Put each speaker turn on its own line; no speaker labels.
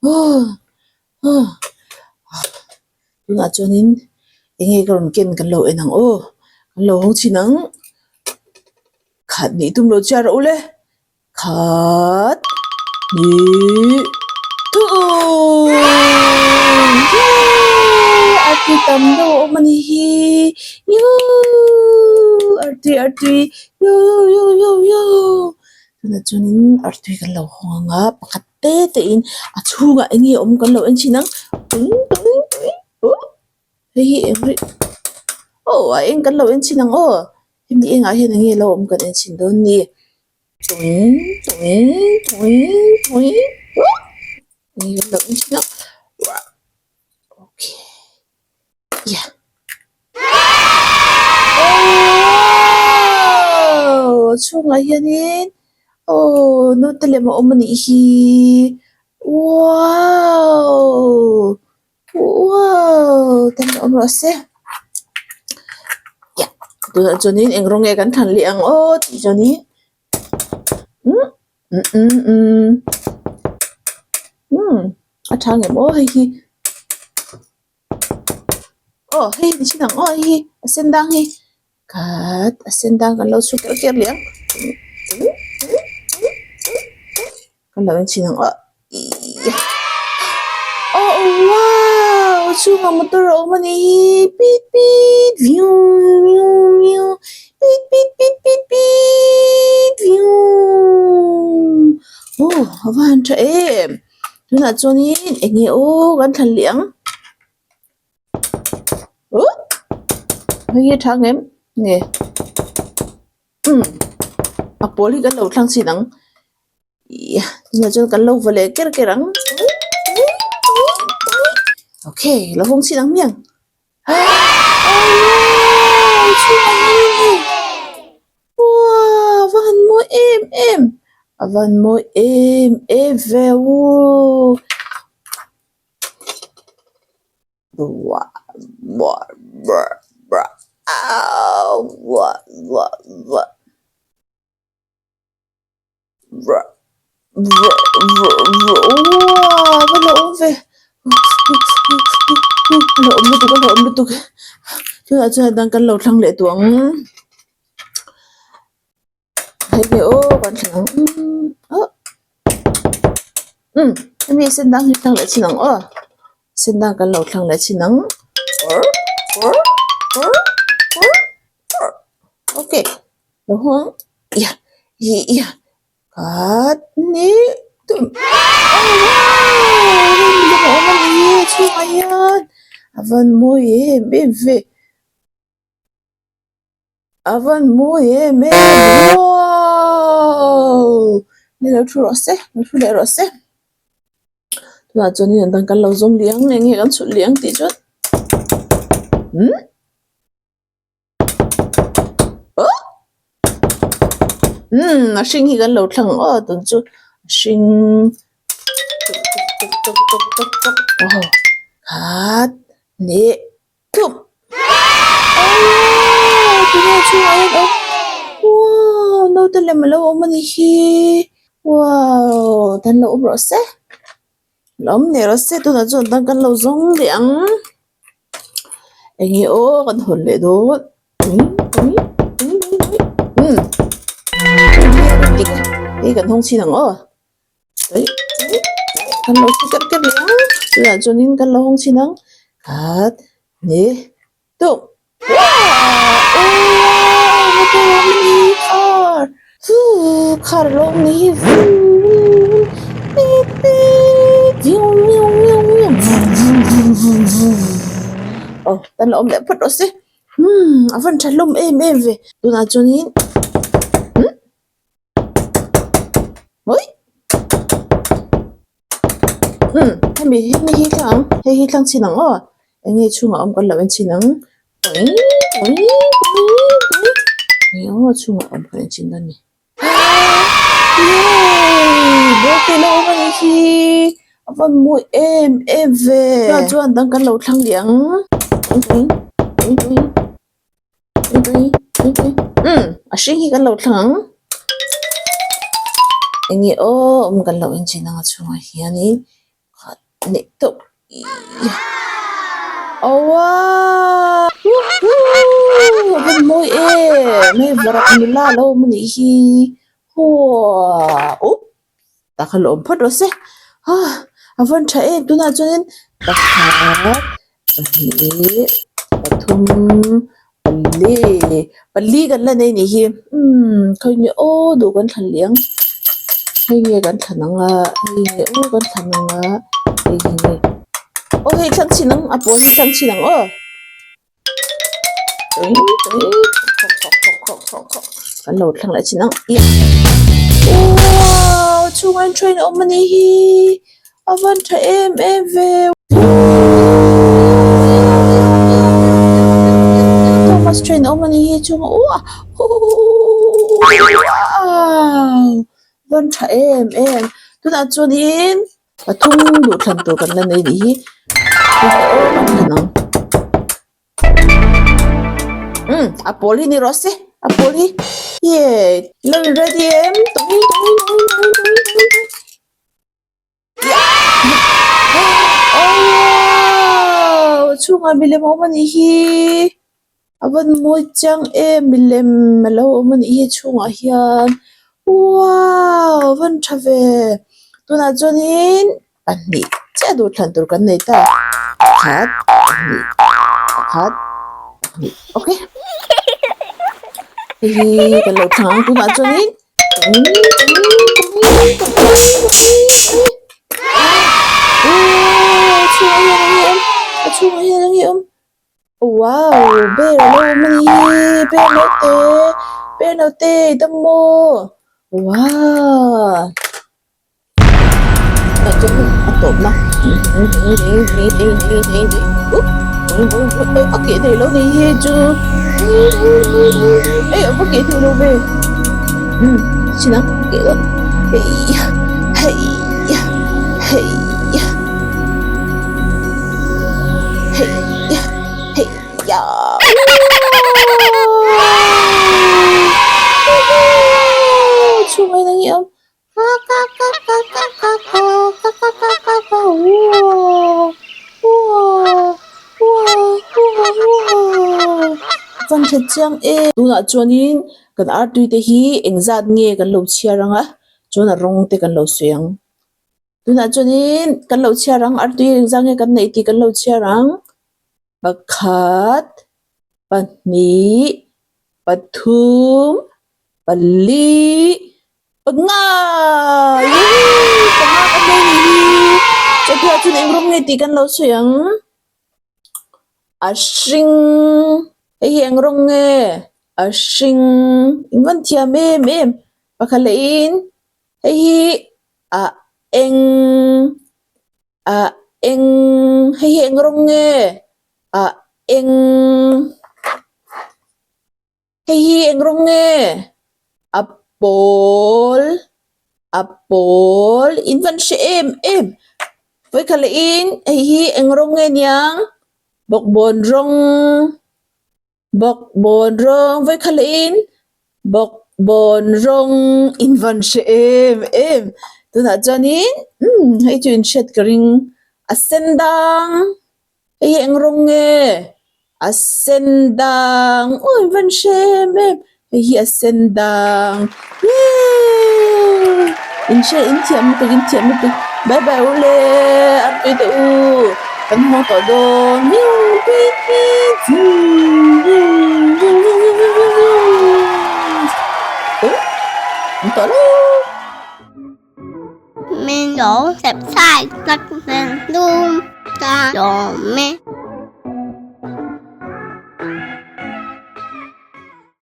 Aw tunah chuanin eng nge ka rawn ken kan lo en ang aw kan lo hawng chhin ang khat nih tum lo chiah rawh u le khat nih thum a ti tam deuh a awm a nih hi iuuh artui artui yo yo yo yo tunah chuanin artui kan lo hawng ang a pakhat. Te te in a chhungah eng nge awm kan lo en thin ang hei hi eng ri aw a eng kan lo en thin ang aw hemi engah hian eng nge lo awm kan en thin dawn ni eng nge kan lo en thin ang okay. Aww chhungah hianin aww naute lem a awm a nih hi wow wow tam awm rawh se tunah chuanin eng rawng nge kan thlan leh ang aw tih chuanin umm umm umm umm a tha ngem aw hei hi. Aw hei ni chin ang aw hei hi a sen dang hi khat a sen dang kan lo chhut kerh kerh leh ang kan lo en chhin ang aw ihh aw wow a chhungah motor a awm a nih hi pit pit viu viu viu pit pit pit pit pit viu aw a va han tha em. Tunah chuanin eng nge aw kan thlan leh ang uh hei hi a tha ngem nge umm a pawl hi kan lo thlang chhin ang ihh tunah chuan kan lo va leh ker ker ang okay lo hawng chhin ang hmiang. Wow, va han mawi em em a van mawi em em ve u Uaa va hlauhawm ve a hlauhawm lutuk a hlauhawm lutuk tunah chuan a dang kan lo thlang leh tawh ang hei hi aw kan thlang ang ah umm hemi sen dang hi thlang leh chin ang aw sen dang kan lo thlang leh chin ang okay. Lo hawng ia ih ia khat ni tum oh wow hei mi a awm a ni a chhungah hian a van mawi em em ve a van mawi em em wow ni lo thu rawh se lo thu leh rawh se tunah chuan in dang kan lo zawm leh ang eng nge kan chhut leh ang tih chuan umm. Umm a hring hi kan lo thlang aw tun chu a hring aw khat leh thup aww tunge chhungah hian awm wow naute lem alo awm a nih hi wow tan lo awm rawh se. Lo awm leh rawh se tunah chuan dang kan lo zawng leh ang eng nge aw kan hawn leh dawn umm hei kan hawng chhin ang aw kan lo chhi kerh kerh leh ang tunah chuanin kan lo hawng chhin ang khat hnih tuk. Car lo awm ni hi aw kan la awm leh phawt rawh se umm a van tha hlawm em em ve tunah chuanin umm hawi umm hemi hemi hi thlang ang hei hi thlang chhin ang aw eng nge chhungah awm kan lo en chhin ang eng aw chhungah awm kan en chhin dawn a ni birthday lo awm a nih hi a van mawi em em ve chuan dang kan lo thlang leh ang. Umm a hring hi kan lo thlang ang eng nge aw awm kan lo en chin ang a chhungah hianin khat. Neih tawh Aww a van mawi em hei varak nula a lo awm a nih hi huaa oops tah khan lo awm phawt rawh se a van tha em tunah chuanin pakhat pahnih pathum pali pali kan la nei a nih hi umm khawi nge aw duh kan thlan leh ang hei nge kan thlan ang a hei nge aw kan thlan ang a hei hi nge aw hei thlang chhin ang a pawl hi thlang chhin ang aw kan lo thlang leh chhin ang wow chhungah hian train a awm a nih hi a van tha em em ve Thomas train a awm a nih hi chhungah uah wow van tha em em tunah chuanin Pathum duhthlan tur kan la nei nih hi kan thlan ang umm a pawl hi ni rawh se a pawl hi ye lo in ready em tawng tawng tawng tawng tawng tawng aww chhungah milem a awm a nih hi A van mawi chiang em milem a lo awm a nih hi chhungah hian wow a van tha ve tunah chuanin pahnih chiah duhthlan tur kan nei ta pakhat pahnih pakhat pahnih okay hei hi kan lo thlang ang tunah chuanin a chhungah hian a nge awm. Wow! Bear a lo awm a ni hi! Bear naute! Bear naute i dam maw? Wow! A tawpna a keh thei lo ni hi chu ei a va keh thei lo ve chin ang a keh lo hei hei hei Hei hei ya chhungah hian enge awm ka ka ka ka ka ka ka ka ka ka ka ka uaa uaa uaa uaa uaa van tha chiang em tunah chuanin kan artui te hi engzat nge kan lo chhiar ang a chuan a rawng te kan lo sawi ang. Tunah chuanin kan lo chhiar ang artui engzah nge kan neih tih kan lo chhiar ang pakhat pahnih pathum pali panga yee panga kan nei nih hi chawhmeh ah chuan eng rawng nge tih kan lo sawi ang a hring hei hi eng rawng nge a hring in van thiam em em pakhat leh in hei hi. A eng a eng hei hi eng rawng nge a eng hei hi eng rawng nge a pawl a pawl in van hre em em vawikhat leh in hei hi eng rawng nge niang bawkbawn rawng. Bawkbawn rawng vawikhat leh in bawkbawn rawng in van hre em em tunah chuanin umm hei chu in hriat ka ring a sen dang hei hi eng rawng nge a sen dang aw in van hre em em hei hi a sen dang yeee in hria in thiam lutuk in thiam lutuk bye bye u le a tui teh u kan haw tawh dawn An tawh lo.
Min lo subscribe sak zel dum ta lawm e.